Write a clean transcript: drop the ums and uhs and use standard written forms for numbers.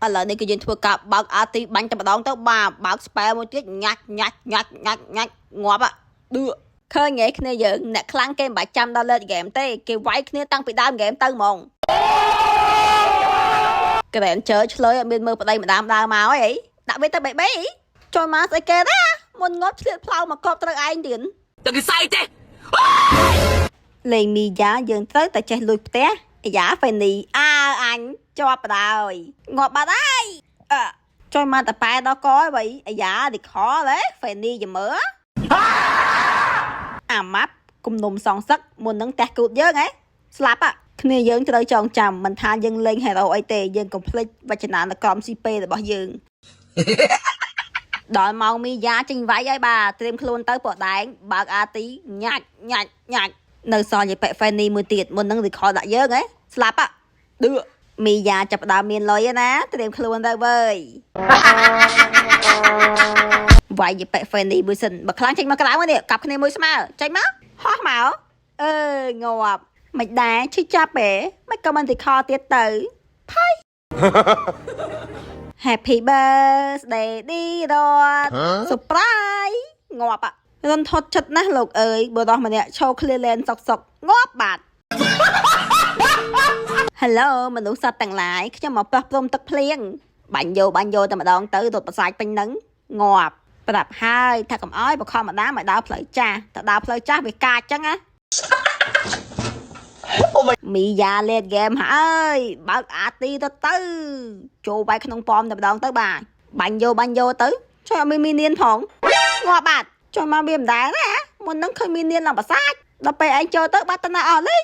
ឥឡូវនេះគឺយើងធ្វើការបើក ulti បាញ់តែម្ដងទៅបាទបើក spell មួយទៀតញាច់ញាច់ញាច់ញាច់ញាច់ងាប់អាឌឺឃើញឯគ្នាយើងអ្នកខ្លាំងគេមិនបាច់ចាំដល់ late game ទេគេវាយគ្នាតាំងពីដើម game ទៅហ្មង Granger ឆ្លើយអត់មានមើលប្តីម្ដាមដើរមកអីដាក់វាទៅបេបេចូលមកស្អីគេដែរមុនងាប់ឆ្លៀតផ្លោមកកប់ត្រូវឯងទៀត តែគេសៃទេ លេងមីយ៉ាយើងត្រូវតែចេះលួចផ្ទះអាយ៉ាហ្វេនីអើអញជាប់បដ ாய் ងាប់បាត់ហើយអឺចូលមកតប៉ែដល់កហើយបីអាយ៉ាឌីខលហ៎ហ្វេនីចាំមើលអាម៉ាប់គំនុំសងសឹកមុននឹងផ្ទះគូតយើងហ៎ស្លាប់អាគ្នាយើងត្រូវចងចាំមិនថាយើងលេង hero អីទេយើងកុំភ្លេចវចនានុក្រម CP របស់យើង ដល់ម៉ោងមីយ៉ាចេញវាយហើយបាទត្រៀមខ្លួនទៅពណ៌ដែងបើក ulti ញាច់ញាច់ញាច់នៅសល់យាយប៉ែហ្វេនីមួយទៀតមុននឹង recall ដាក់យើងហ៎ស្លាប់អាឌឺមីយ៉ាចាប់ផ្ដើមមានលុយហើយណាត្រៀមខ្លួនទៅវើយវាយយាយប៉ែហ្វេនីមួយសិនបើខ្លាំងចេញមកក្រៅមកនេះកាប់គ្នាមួយស្មើចេញមកហោះមកអឺងាប់មិនដែរឈឺចាប់ហ៎មិនក៏មិន recall ទៀតទៅផៃ Happy birthday ឌីរត surprise ងាប់អារន្ធត់ចិត្តណាស់លោកអើយបុរសម្នាក់ឈោ clear lane សុកសុកងាប់បាត់ Hello មនុស្សសត្វទាំងឡាយខ្ញុំមកប្រោះព្រំទឹកភ្លៀងបាញ់យោបាញ់យោតែម្ដងទៅរត់ប្រសាចពេញនឹងងាប់ប្រាប់ហើយថាកុំអោយបខំម្ដាមឲ្យដើរផ្លូវចាស់តែដើរផ្លូវចាស់វាកាចចឹងណា មីយ៉ា late game ហើយបើក ulti ទៅទៅចូលវាយក្នុងប៉មតែម្ដងទៅបាទបាញ់យោបាញ់យោទៅជួយឲ្យមាន minion ផងងាប់បាត់ជួយមកវាមិនដែរណាមុននឹងឃើញ minion ឡើងប្រសាចដល់ពេលឯងចូលទៅបាត់តាណាអស់លេង